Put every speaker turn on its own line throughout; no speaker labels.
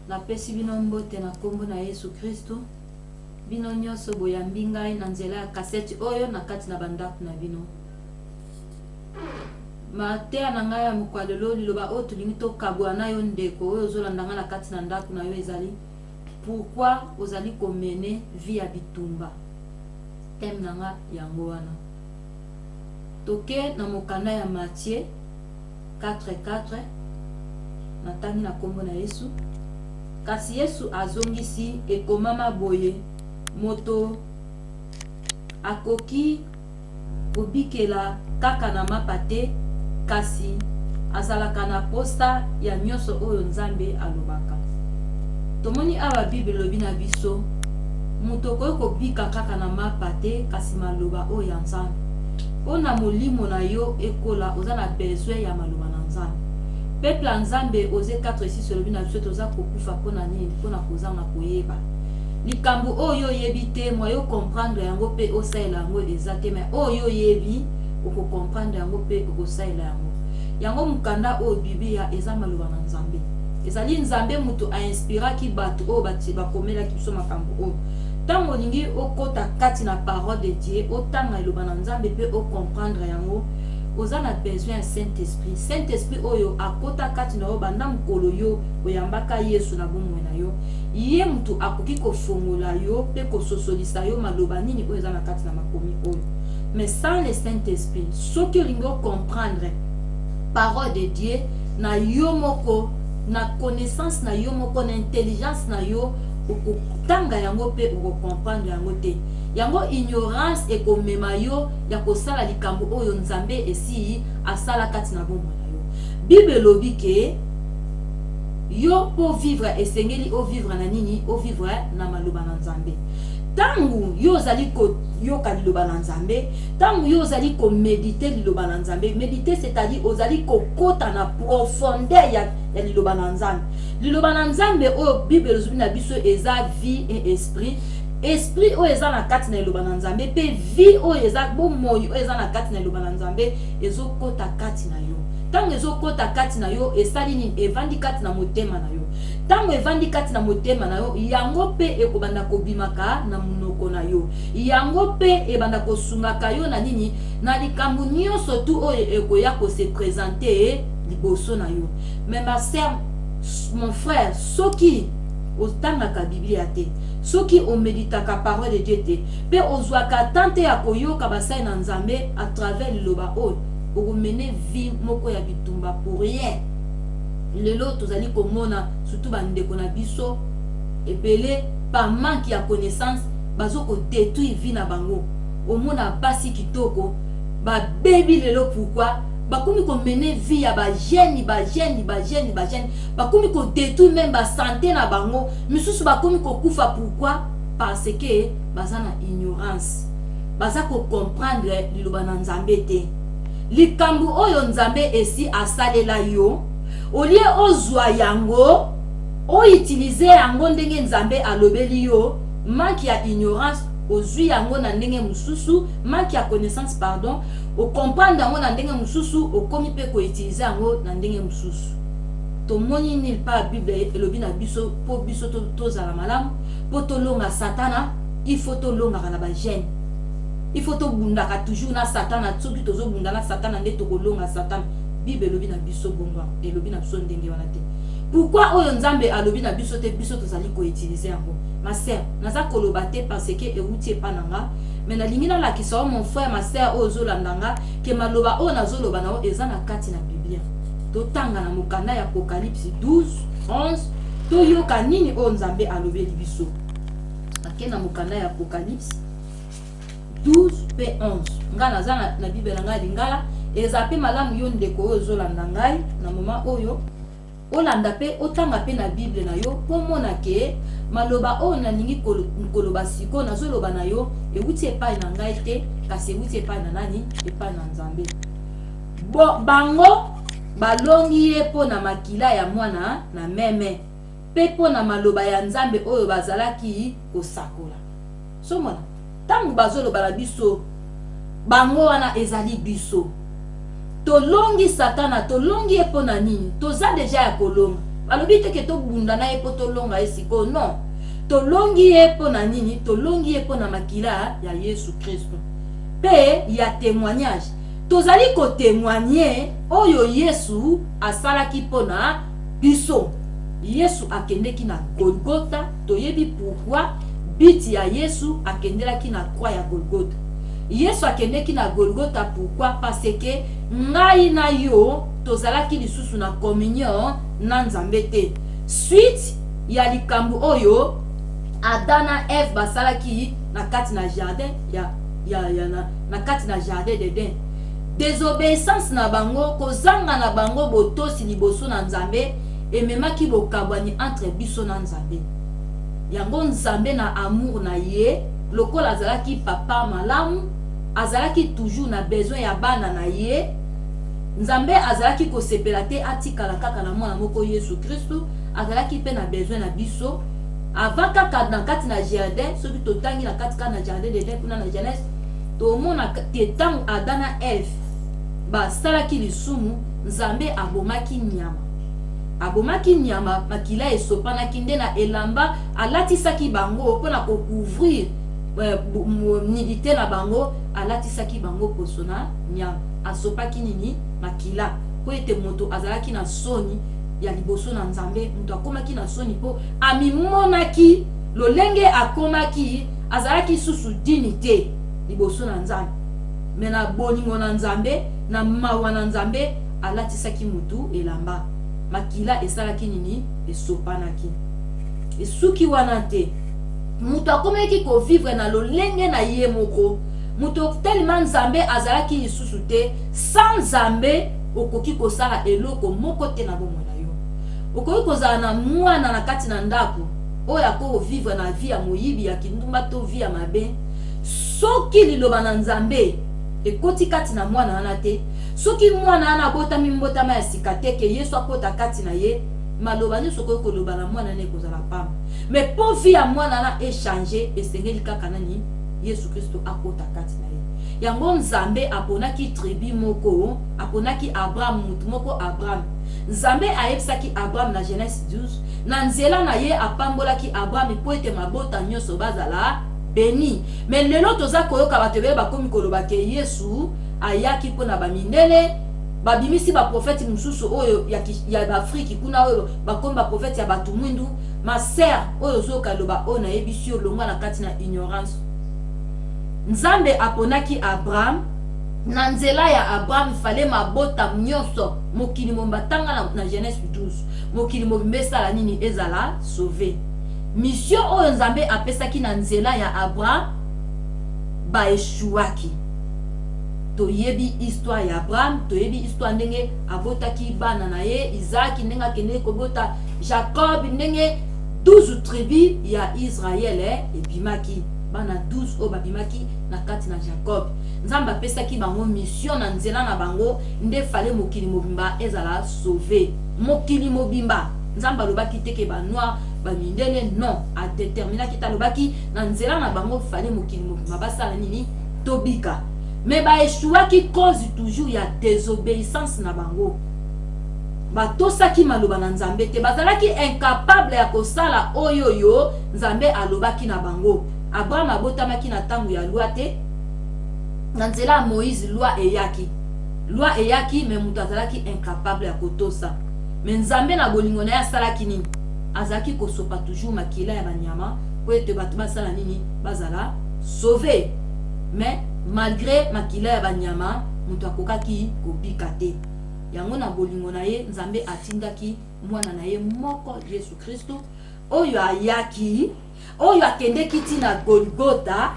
Napesi bino mbote na nkombo na Yesu Kristu. Bino nyonso boyambi ngai na nzela ya kaseti oyo na kati na bandako na bino. Mateya na ngai ya mokwa lelo, liloba oyo tolingi tokabwa na yo ndeko oyo ozolanda ngai na kati na ndako na yo ezali pourquoi ozali komene vie ya bitumba. Thème na nga yango wana. Toke na mokanda ya Matthieu 4:4, natangi na nkombo na Yesu. Kasi Yesu azongisi, ekomama boye, moto akoki kobikela kaka na mapa te, kasi azalaka na posa ya nyonso oyo Nzambe alobaka. Tomoni awa Bible elobi na biso, moto okoki kobika kaka na mapa te, kasi maloba oyo ya Nzambe. Mpo na molimo na yo ekola, oza na besoin ya maloba na Nzambe. Peuple ya Nzambe, Osee 4:6 elobi na biso toza kokufa mpo na nini? Mpo na kozanga koyeba. Likambo oyo oyebi te, moyen o comprendre yango mpe osalela yango eza te, mais oyo oyebi oko comprendre yango mpe okosalela yango. Yango mokanda oyo Biblia eza maloba na Nzambe. Ezali Nzambe moto a inspiraki bato oyo bakomelaki biso makambo oyo. Ntango olingi okota kati na parole de Dieu, otanga eloba na Nzambe mpe o comprendre yango, oza na besoin ya Saint-Esprit. Saint-Esprit oyo akota kati na yo banda mokolo yo oyambaka Yesu na bomoi na yo. Ye mutu akoki kofongola yo pe kososolisa yo maloba nini oyo eza na kati na makomi oyo. Mais sans le Saint-Esprit, soki olingi o comprendre parole de Dieu na yo moko, na connaissance na yo moko, na intelligence na yo, okotanga yango pe oko comprendre yango te. Yango ignorance ekomema yo ya kosala likambo oyo Nzambe esi asala kati na bomoi na yo. Bible elobi ke yo po vivre esengeli o vivre na nini? O vivre na maloba na Nzambe. Tango yo ozali koyoka liloba na Nzambe, tango yo ozali ko mediter liloba na Nzambe, mediter c'est-à-dire ozali kokota na profondeur ya liloba na Nzambe. Liloba na Nzambe oyo Bible elobi na biso eza vie et esprit. Esprit oyo eza na kati na liloba na Nzambe pe vie oyo eza bomoi oyo eza na kati na liloba na Nzambe ezokota kati na yo. Tango ezokota kati na yo, esali nini? Evandi kati na motema na yo. Tango evandi kati na motema na yo, yango pe ekobanda kobimaka na monoko na yo. Yango pe ebanda kosungaka yo na nini? Na likambo nyonso tout oyo ekoya ko se presenter liboso na yo. Mais ma sœur, mon frère, soki otangaka Biblia te, soki omeditaka parole de Dieu te, pe ozwaka temps te ya koyoka basali na Nzambe à travers liloba oyo, oko mener vie moko ya bitumba pour rien. Lelo tozali komona surtout ba ndeko na biso ebele par manque ya connaissance bazo ko detruire vie na bango. Omona basi kitoko babebi lelo pourquoi? Bakomi ko mener vie ya ba jeunes, ba jeunes, ba jeunes, ba jeunes, bakomi ko detruire meme ba sante na bango, misusu bakomi kokufa pourquoi? Parce que baza na ignorance. Baza ko comprendre liloba na Nzambe te. Likambo oyo Nzambe esi asalela yo, au lieu ozua yango, o utiliser yango ndenge Nzambe alobeli yo, manque ya ignorance, ozui yango na ndenge mosusu, manque ya connaissance pardon, o comprendre yango na ndenge mosusu, okomi pe ko utiliser yango na ndenge mosusu. Tomoni nulle part Bible elobi na biso po biso tozala malamu, po tolonga Satana, il faut tolongaka na ba jeune. Il faut tobundaka toujours na Satana, soki tozobunda na Satana nde tokolonga Satana. Bible elobi na biso bongo, elobi na biso ndenge wana te. Pourquoi oyo Nzambe alobi na biso te, biso tozali ko utiliser yango? Ma sœur, naza koloba te parce que ewuti epa na nga, mais nalingi nalakisa yo mon frère, ma sœur oyo ozolanda nga, ke maloba oyo nazoloba na yo eza na kati na Biblia. Totanga na mokanda ya Apocalypse 12, 11, toyoka nini oyo Nzambe alobeli biso. Ake na mokanda ya Apocalypse 12 pe 11. Nga naza na Bible na ngai ya lingala, eza pe malamu yo ndeko oyo ozolanda ngai na moment oyo olanda pe otanga pe na Bible na yo po omona ke maloba oyo nalingi koloba sikoyo nazoloba na yo ewuti epai na ngai te, kasi ewuti epai na nani? Epai na Nzambe. Bo, bango balongi ye mpo na makila ya mwana na meme mpe mpo na maloba ya Nzambe oyo bazalaki kosakola. Somona, ntango bazoloba na biso, bango wana ezali biso. Tolongi Satana, tolongi ye mpo na nini? Toza deja ya kolonga. Balobi te ke tobunda na ye mpo tolonga ye sikoyo, non. Tolongi ye mpo na nini? Tolongi ye mpo na makila ya Yesu Kristo mpe ya temoignage. Tozali kotemoigne oyo Yesu asalaki mpo na biso. Yesu akendeki na Golgotha, toyebi pourquoi but ya Yesu akendelaki na croix ya Golgotha. Yesu akendeki na Golgotha pourquoi? Parce que ngai na yo tozalaki lisusu na communion na Nzambe te. Suite ya likambo oyo Adam na Eve basalaki na kati na jardin ya, ya, ya na, na kati na jardin d'Eden. Desobeissance na bango, kozanga na bango botosi liboso na Nzambe ememaki bokabwani entre biso na Nzambe. Yango Nzambe na amour na ye, lokola azalaki papa malamu, azalaki toujours na besoin ya bana na ye. Nzambe azalaki kosepela te atikala kaka na mwana moko Yesu Kristu, azalaki pe na besoin na biso. Avant kaka na kati na jardin, soki totangi na kati kaka na jardin d'Eden kuna na Genèse, tomona te ntango Adam na Eve basalaki lisumu, Nzambe abomaki nyama. Abomaki nyama, makila esopanaki nde na elamba alatisaki bango mpo na kocouvrir nudite na bango, alatisaki bango poso na nyama. Asopaki nini? Makila. Mpo ete moto azalaki na soni ya liboso na Nzambe, moto akomaki na soni mpo amimonaki lolenge akomaki, azalaki susu dini te liboso na Nzambe. Me na bolingo na Nzambe, na mawa na Nzambe, alatisaki motu elamba. Makila esalaki nini? Esopanaki. Esuki wana te. Moto akomaki kovivre na lolenge na ye moko. Moto tellement Nzambe azalaki lisusu te, sans Nzambe okoki kosala eloko moko te na bomoi na yo. Okoki kozala na mwana na kati na ndako oyo akovivre na vie ya moyibi, ya kindumba to vie ya mabe. Soki liloba na Nzambe ekoti kati na mwana wana te, soki mwana wana abotami mbotama ya sika te, ke Yesu akota kati na ye, maloba nyonso okoki koloba na mwana wana ekozala pamba. Mais po vie ya mwana wana echanger, esengeli kaka nani? Yesu Kristo akota kati na ye. Yango Nzambe aponaki tribu moko, aponaki Abraham, mutu moko Abraham. Nzambe ayebisaki Abraham na Genèse 12, na nzela na ye apambolaki Abraham po ete mabota nyonso bazala beni. Mais lelo toza koyoka bato ebele bakomi koloba ke Yesu ayaki mpo na bamindele, babimisi ba prophète mosusu oyo ya, ya Afrique kuna oyo bakomi ba prophète ya bato mwindu. Ma sœur, oyo ozoyoka loba oyo nayebisi yo, longwa na kati na ignorance. Nzambe aponaki Abraham, na nzela ya Abraham fale mabota nyonso mokili mobimba, tanga na, na Genèse 12, mokili mobimba esala nini? Ezala sauvé. Mission oyo Nzambe apesaki na nzela ya Abraham baeshuaki. Toyebi histoire ya Abraham, toyebi histoire ndenge abotaki bana na ye Isaac, ndenge akendeki kobota Jacob, ndenge 12 tribus ya Israël ebimaki, bana 12 oyo babimaki na kati na Jacob. Nzambe apesaki bango mission na nzela na bango nde fale mokili mobimba ezala sauvé. Mokili mobimba. Nzambe alobaki te ke ba noir, ba mindele, non. Adeterminaki te, alobaki na nzela na bango fale mokili mobimba basala nini? Tobika. Mais ba échouaki cause toujours ya désobéissance na bango. Batosaki maloba na Nzambe te, bazalaki incapable ya kosala oyo yo Nzambe alobaki na bango. Abraham abotamaki na tango ya loi te. Na nzela ya Moïse loi eyaki. Loi eyaki mais moto azalaki incapable ya kotosa. Mais Nzambe na bolingo na ye asalaki nini? Azalaki kosopa toujours makila ya banyama po ete bato basala nini? Bazala sauvé. Mais malgré makila ya banyama, moto akokaki kobika te. Yango na bolingo na ye Nzambe atindaki mwana na ye moko Yesu Kristo, oyo ayaki, oyo akendeki ti na Golgotha.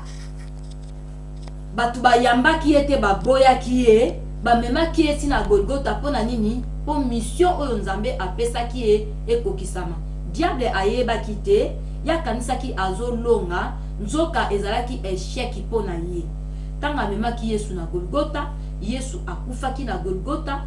Bato bayambaki ye te, baboyaki ye, bamemaki ye ti na Golgotha. Mpo na nini? Mpo mission oyo Nzambe apesaki ye ekokisama. Diable ayebaki te, ye akanisaki azolonga, nzoka ezalaki echec mpo na ye. Ntango amemaki Yesu na Golgotha, Yesu akufaki na Golgotha.